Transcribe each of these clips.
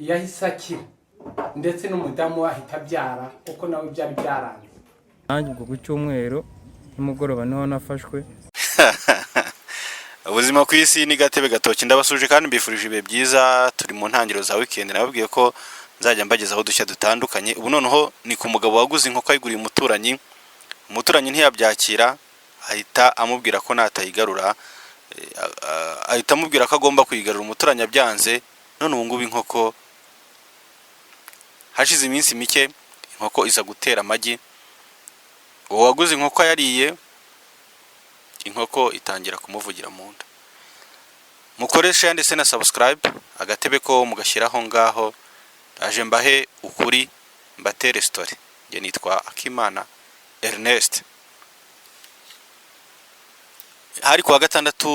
Yahise akira, ndetse n'umudamu we ahita abyara, kuko nawe byari byaranze. Nanjye ubwo ku cyumweru nimugoroba niho nafashwe. Ubuzima ku isi ni gatebe gatoki. Ndabasuje kandi mbifurije ibihe byiza. Turi mu ntangiriro za weekend. Nababwiye ko nzajya mbagezaho udushya dutandukanye. Ubu noneho ni ku mugabo waguze inkoko ayiguriye umuturanyi. Umuturanyi ntiyabyakira, ahita amubwira ko natayigarura, ahita amubwira ko agomba kuyigarura. Umuturanyi abyanze, none ubu ngubu inkoko, hashize iminsi mike inkoko iza gutera amagi. Uwo waguze inkoko yariye inkoko, itangira kumuvugira mu nda. Mukoreshe ndetse na subscribe, agatebe ko mugashyiraho ngaho. Ndaje mbahe ukuri, mbatere story. Njye nitwa Akimana Ernest. Hari kuwa gatandatu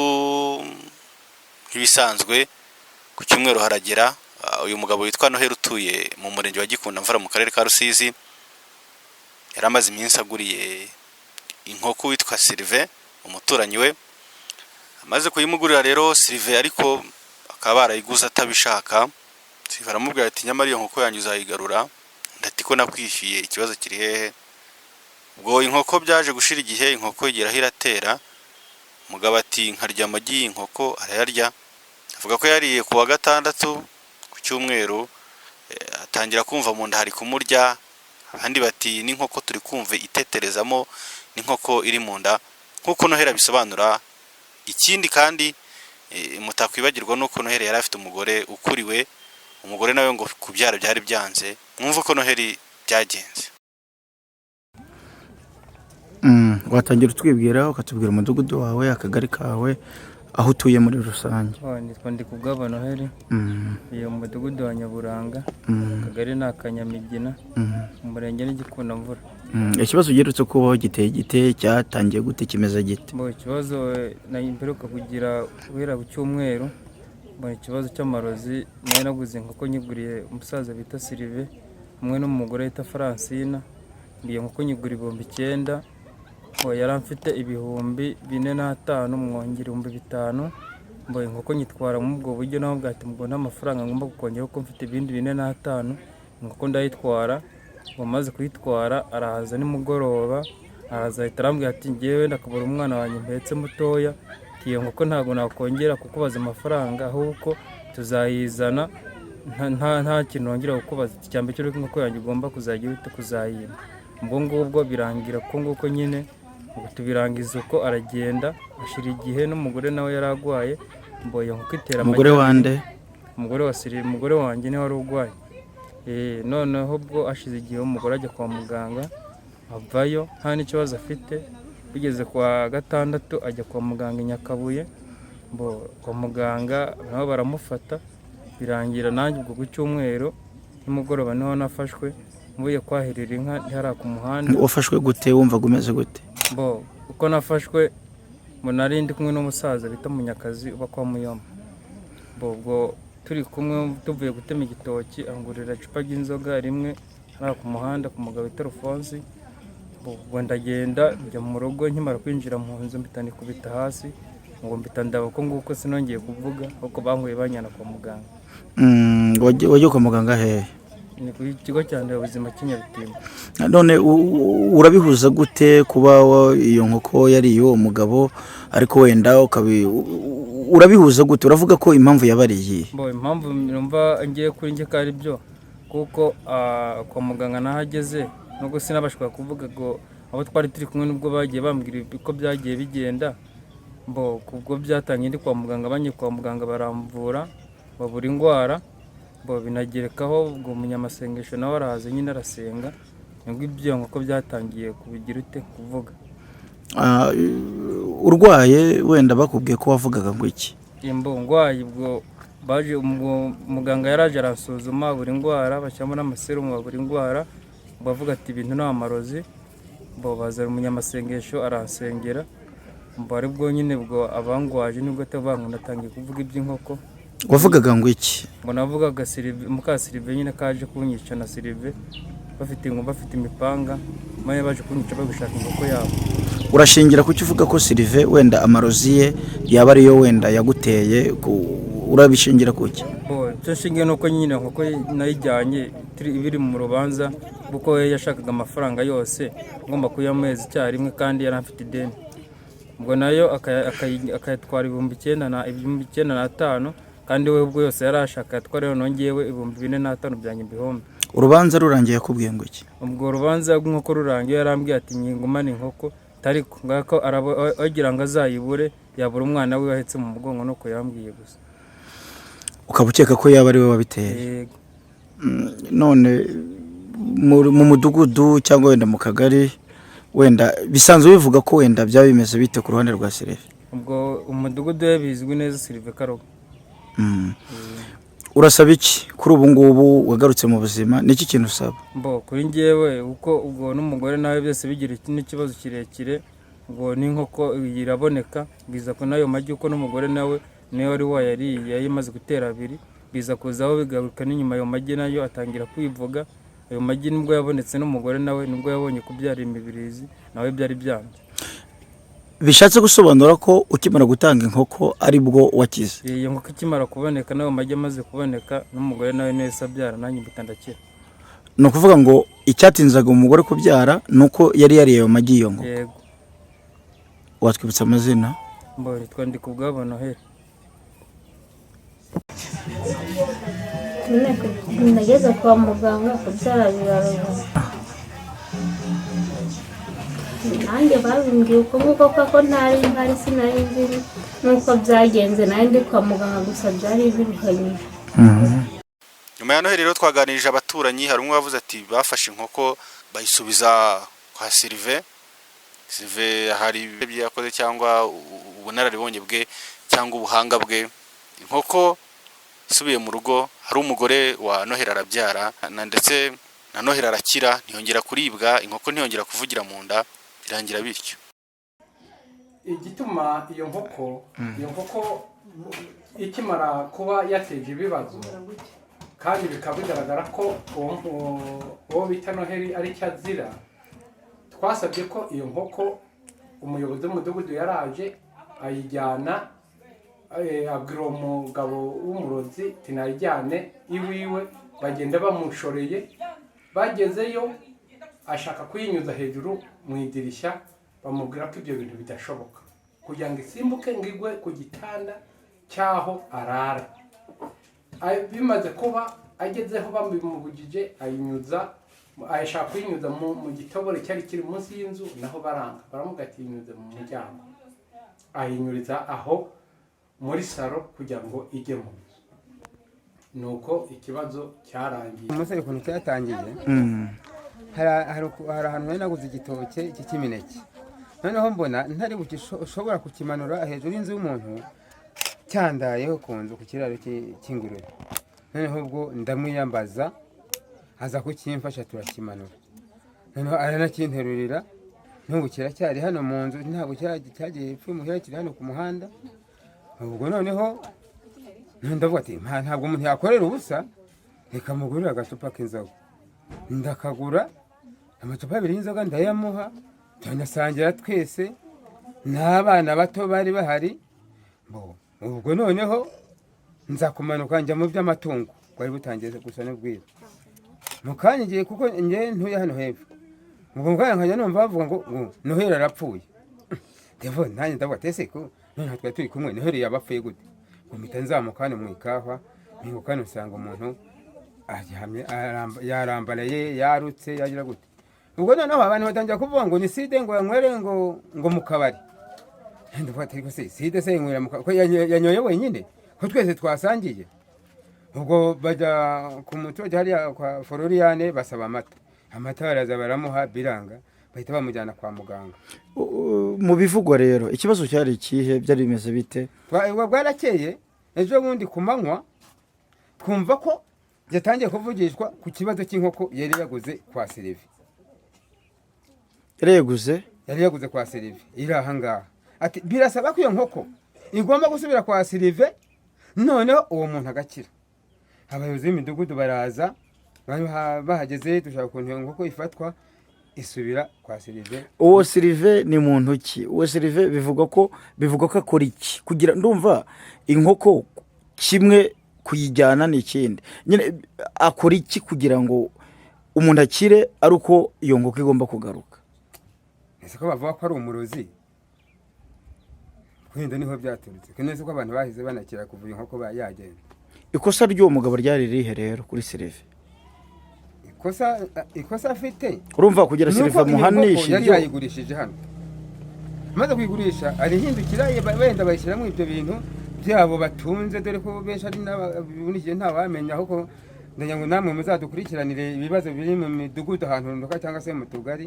nk'ibisanzwe, ku cyumweru haragera. Uyu mugabo witwa Noheli utuye mu murenge wa Gikundamvura mu karere ka Rusizi yari amaze iminsi aguriye inkoko witwa Sylvain, umuturanyi we. Amaze kuyimugurira rero Sylvain, ariko bakaba barayiguze atabishaka, Sylvain aramubwira ati: "Nyamara iyo nkoko yanjye uzayigarura." Ndati: "Ko nakwishyuye, ikibazo kiri hehe?" Ubwo inkoko byaje gushira igihe, inkoko igeraho iratera. Umugabo ati: "Nkarya amagi y'inkoko." Arayarya. Avuga ko yariye ku wa gatandatu, ku cyumweru atangira kumva mu nda hari kumurya. Abandi bati: "N'inkoko turi kumva iteterezamo, n'inkoko iri mu nda," nk'uko Noheli abisobanura. Ikindi kandi mutakwibagirwa nuko Noheli yari afite umugore ukuriwe. Umugore nawe ngo kubyara byari byanze. Mwumve uko Noheli byagenze. Watangira utwibwira, ukatubwira umudugudu wawe, akagari kawe, aho utuye muri rusange. Oh, nitwa Ndikubwabo Noheli. Iyo mu mudugudu wa Nyaburanga, akagari ni Akanyamigina, umurenge ni Gikundamvura. Ikibazo ugeretse kubaho giteye gite? Cyatangiye gute? Kimeze gite? Bo ikibazo mperuka kugira guhera ku cyumweru, mbona ikibazo cy'amarozi. Nari naguze inkoko, nyiguriye umusaza bita Silive hamwe n'umugore bita Francina. Iyo nkoko nyigura 9000. Ngo yari amfite 4500, mwongera 5000. Ngo inkoko nyitwara muri ubwo buryo, naho bwati mbona amafaranga ngomba kukongera kuko mfite ibindi 4500. Inkoko ndayitwara. Ngo maze kuyitwara, araza nimugoroba, araza ahita arambwira ati: "Ngewe ndakabura umwana wanjye mpetse mutoya, iyo nkoko ntabwo nakongera kukubaza amafaranga, ahubwo tuzayizana nta kintu nongera kukubaza. Icya mbere cyo inkoko yanjye ugomba kuzajya uhita kuzayimpa." Ubwo ngubwo birangira uko nguko nyine. Ubwo tubirangiza uko, aragenda. Ashira igihe n'umugore nawe yari arwaye. Ngo iyo nkoko itera amagi Umugore abiri. Wande? Umugore wa Siri, umugore wanjye niwe wari urwaye. Noneho ubwo ashize igihe umugore ajya kwa muganga, avayo nta n'ikibazo afite. Bigeze kwa gatandatu ajya kwa muganga i Nyakabuye. Bo kwa muganga nabo baramufata. Birangira nanjye ubwo ku cyumweru nimugoroba niho nafashwe, mvuye kwahirira inka hariya ku muhanda. Wafashwe gute? Wumvaga umeze gute? Bo uko nafashwe, ngo nari ndi kumwe n'umusaza bita Munyakazi uba kwa Muyomba. Bo ubwo turi kumwe tuvuye gutema igitoki, angurira icupa ry'inzoga rimwe hariya ku muhanda ku mugabo bita Rufonsi. Bo ubwo ndagenda njya mu rugo. Nkimara kwinjira mu nzu mpita nikubita hasi, ngo mpita ndaba uko nguko, sinongeye kuvuga, ahubwo bankuye banjyana kwa muganga. Wagiye kwa muganga hehe? Ni ku kigo cya nderabuzima cy'Inyabitimbo. None urabihuza gute kuba iyo nkoko yari iy'uwo mugabo, ariko wenda urabihuza gute? Uravuga ko impamvu yaba ari iyihe? Bo impamvu numva ngiye kuri njye ko ari byo, kuko kwa muganga nahageze nubwo sinabashwaga kuvuga, ngo abo twari turi kumwe nubwo bagiye bambwira uko byagiye bigenda. Bo kubwo byatangiye ndi kwa muganga, bangiye kwa muganga baramvura, babura indwara. Bo binagerekaho ubwo umunyamasengesho nawe arahaza nyine arasenga, nibwo ibyo nkoko byatangiye kubigira ute kuvuga. Urwaye wenda bakubwiye ko wavugaga ngo iki? Imbo ndwaye, ubwo baje, ubwo muganga yaraje aransuzuma buri ndwara, bashyiramo n'amaserumu, babura indwara. Bavuga ati: "Ibintu ni amarozi." Bo bazana umunyamasengesho aransengera. Mbo aribwo nyine ubwo abangwaje nibwo atavuga ngo natangiye kuvuga iby'inkoko. Wavugaga ngo iki? Ngo navugaga Silive, muka Silive nyine kaje kunyica, na Silive bafite ngo bafite imipanga, maze baje kunyica bari gushaka inkoko yabo. Urashingira kuki uvuga ko Silive wenda amarozi ye yaba ariyo wenda yaguteye? Urabishingira kuki? Bo Icyo nshingiye ni uko nyine nk'uko nayijyanye biri mu rubanza, kuko we yashakaga amafaranga yose ngomba kuyamuheza icyarimwe kandi yari afite ideni. Ubwo nayo akayatwara 9500, kandi we ubwo yose yari ashaka yatwara, noneho ngewe 4500 byanjye ibihumbi. Urubanza rurangiye yakubwiye ngo iki? Ubwo urubanza rw'inkoko rurangiye, yarambwiye ati nyingumane inkoko, ariko ngako agira ngo azayibure, yabura umwana we ahetse mu mugongo, nuko yambwiye gusa. Ukaba ukeka ko yaba ari we wabiteye? Yego. None mu mudugudu cyangwa wenda mu kagari, wenda bisanzwe bivuga ko wenda byaba bimeze bite ku ruhande rwa Sirive? Ubwo umudugudu we bizwi neza Sirive Karogo. Urasaba iki kuri ubu ngubu wagarutse mu buzima? Ni iki kintu usaba? Mbo kuri njyewe, uko ubwo n'umugore nawe byose bigira n'ikibazo kirekire, ubwo n'inkoko iraboneka, biza ko n'ayo magi, uko n'umugore nawe niwe wari wayariye, yari imaze gutera abiri, biza kuzaho bigaruka n'inyuma, ayo magi nayo atangira kwivuga. Ayo magi nibwo yabonetse, n'umugore nawe nibwo yabonye kubyara imibirizi, nawe byari byanze. Bishatse gusobanura ko ukimara gutanga inkoko ari bwo wakize? Iyo nkoko ikimara kuboneka n'ayo magi amaze kuboneka, n'umugore nawe nese abyara, nanjye mpita ndakira. Ni ukuvuga ngo icyatinzaga umugore kubyara ni uko yari yariye ayo magi y'iyo nkoko? Yego. Watwibutsa amazina? Mbo nitwa Ndikubwabo Noheli. Nyine nageze kwa muganga kubyara biraruha, nanjye babimbwiye uko nguko, ko ntari mpari, sinari nzi n'uko byagenze, nari ndi kwa muganga gusa, byari biruhanyije. Nyuma ya Noheli rero twaganirije abaturanyi. Hari umwe wavuze ati bafashe inkoko bayisubiza kwa Sirive. Sirive hari ibyo yakoze cyangwa ubunararibonye bwe cyangwa ubuhanga bwe, inkoko isubiye mu rugo, hari umugore wa Noheli arabyara, na ndetse na Noheli arakira, ntiyongera kuribwa, inkoko ntiyongera kuvugira mu nda, birangira bityo. Igituma iyo nkoko ikimara kuba yateje ibibazo, kandi bikaba bigaragara ko uwo bita Noheli ari cyo azira, twasabye ko iyo nkoko, umuyobozi w'umudugudu yaraje ayijyana, abwira uwo mugabo w'umurozi ati nayijyane iwiwe. Bagenda bamushoreye, bagezeyo ashaka kuyinyuza hejuru mu idirishya, bamubwira ko ibyo bintu bidashoboka, kugira ngo isimbuke ngo igwe ku gitanda cy'aho arara. Bimaze kuba, agezeho babimubujije, ayinyuza, ashaka kuyinyuza mu gitobore cyari kiri munsi y'inzu, naho baranga, baramubwira ati yinyuze mu muryango. Ayinyuriza aho muri salo kugira ngo ijye mu nzu, nuko ikibazo cyarangiye. Umusore, ukuntu cyatangiye, hari ahantu nari naguze igitoke iki cy'imineke, noneho mbona ntari ushobora kukimanura hejuru y'inzu y'umuntu, cyandayeho ku nzu ku kiraro cy'ingurube. Noneho ubwo ndamwiyambaza, aza kukimfasha turakimanura, noneho aranakinterurira. N'ubu kiracyari hano mu nzu, ntabwo cyagiye epfo imuhira, kiri hano ku muhanda. Ubwo noneho ndavuga ati "Ntabwo umuntu yakorera ubusa, reka mugurire agacupa k'inzoga." Ndakagura amacupa abiri y'inzoga, ndayamuha, turanasangira twese n'abana bato bari bahari. Ubwo noneho nza kumanuka njya mu by'amatungo, bwari butangiye gusa n'ubwira mu kanya ngiye, kuko njye ntuye hano hepfo. Ubwo mu kanya nkajya numva bavuga ngo Noheli arapfuye. Ndavuga nanjye, ndavuga ati ese ko noneho twari turi kumwe, Noheli yaba apfuye gute? Ngo mpita nzamuka hano mu ikawa, mpinguka hano nsanga umuntu aryamye, yarambaraye, yarutse, yagira gute. Ubwo noneho abantu batangira kuvuga ngo ni side, ngo yanywere ngo mu kabari. Ndavuga ati ariko se side se yanywera mu kabari, ko yanyoye wenyine, ko twese twasangiye? Ubwo bajya ku muturage hariya kwa Floriane, basaba amata, amata baraza baramuha, biranga, bahita bamujyana kwa muganga. Mu bivugwa rero, ikibazo cyari ikihe? Byari bimeze bite? Ubwo bwarakeye, ejo bundi ku manywa twumva ko yatangiye kuvugishwa ku kibazo cy'inkoko yari yaguze kwa Sirive. Yari yaguze? Yari yaguze kwa Sirive iri aha ngaha. Ati birasaba ko iyo nkoko igomba gusubira kwa Sirive, noneho uwo muntu agakira. Abayobozi b'imidugudu baraza, bahageze dushaka ukuntu iyo nkoko ifatwa, isubira kwa Sirive. Uwo Sirive ni muntu ki? Uwo Sirive bivugwa ko akora iki? Kugira ndumva inkoko kimwe Kuyijyana ni ikindi nyine. Akora iki kugira ngo umuntu akire ari uko iyo nkoko igomba kugaruka? Ese ko bavuga ko ari umurozi, wenda niho byaturutse. Ko neza ko abantu bahise banakira kuva iyo nkoko yagenda. Ikosa ry'uwo mugabo ryari ririhe rero kuri Silive? Ikosa afite Urumva, kugira ni Silive uko iyo nkoko amuhanisha yari ibyo. yayigurishije hano, amaze kuyigurisha arihindukira, wenda bayishyiramo ibyo bintu byabo batunze, dore ko benshi ari muri iki gihe ntawamenya. Ahubwo ndagira ngo namwe muzadukurikiranire ibibazo biri mu midugudu ahantu runaka cyangwa se mu tugari,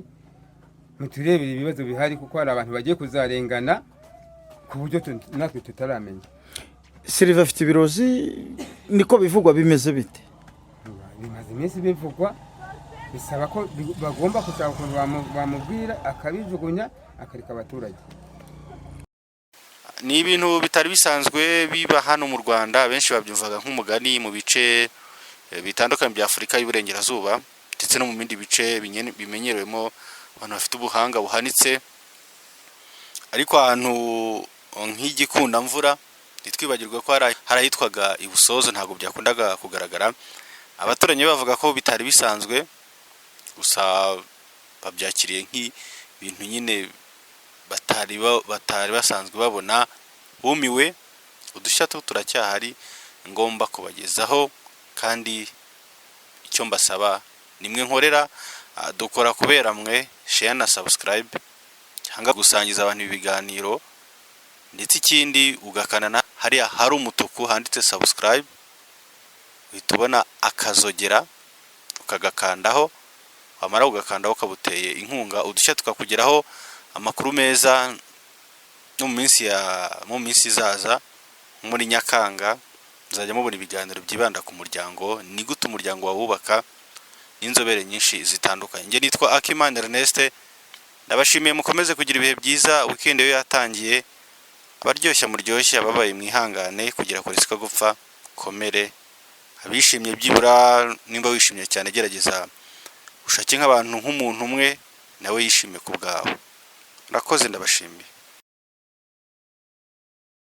muturebere ibibazo bihari, kuko hari abantu bagiye kuzarengana ku buryo natwe tutaramenya. Silive afite ibirozi, niko bivugwa, bimeze bite? Bimaze iminsi bivugwa, bisaba ko bagomba gushaka ukuntu bamubwira akabijugunya, akareka abaturage. Ni ibintu bitari bisanzwe biba hano mu Rwanda. Benshi babyumvaga nk'umugani mu bice bitandukanye bya Afurika y'Iburengerazuba ndetse no mu bindi bice bimenyerewemo abantu bafite ubuhanga buhanitse, ariko ahantu nk'Igikundamvura, ntitwibagirwe ko hari ahitwaga i Busozo, ntabwo byakundaga kugaragara. Abaturanyi bavuga ko bitari bisanzwe, gusa babyakiriye nk'ibintu nyine batari basanzwe babona, bumiwe. Udushya two turacyahari, ngomba kubagezaho, kandi icyo mbasaba nimwe nkorera, dukora kubera mwe. Share na subscribe cyangwa gusangiza abantu ibi biganiro, ndetse ikindi ugakanda hariya hari umutuku handitse subscribe, uhita ubona akazogera ukagakandaho. Wamara kugakandaho ukabuteye inkunga udushya tukakugeraho, amakuru meza. No mu minsi izaza muri Nyakanga muzajya mubona ibiganiro byibanda ku muryango, ni gute umuryango wawubaka, n'inzobere nyinshi zitandukanye. Njye nitwa Akimana Ernest, ndabashimiye, mukomeze kugira ibihe byiza. Weekend yo yatangiye, abaryoshya muryoshye, ababaye mwihangane, kugera kure siko gupfa, komere. Abishimye, byibura nimba wishimye cyane, gerageza ushake nk'abantu, nk'umuntu umwe nawe yishime ku bwawe. Murakoze, ndabashimiye.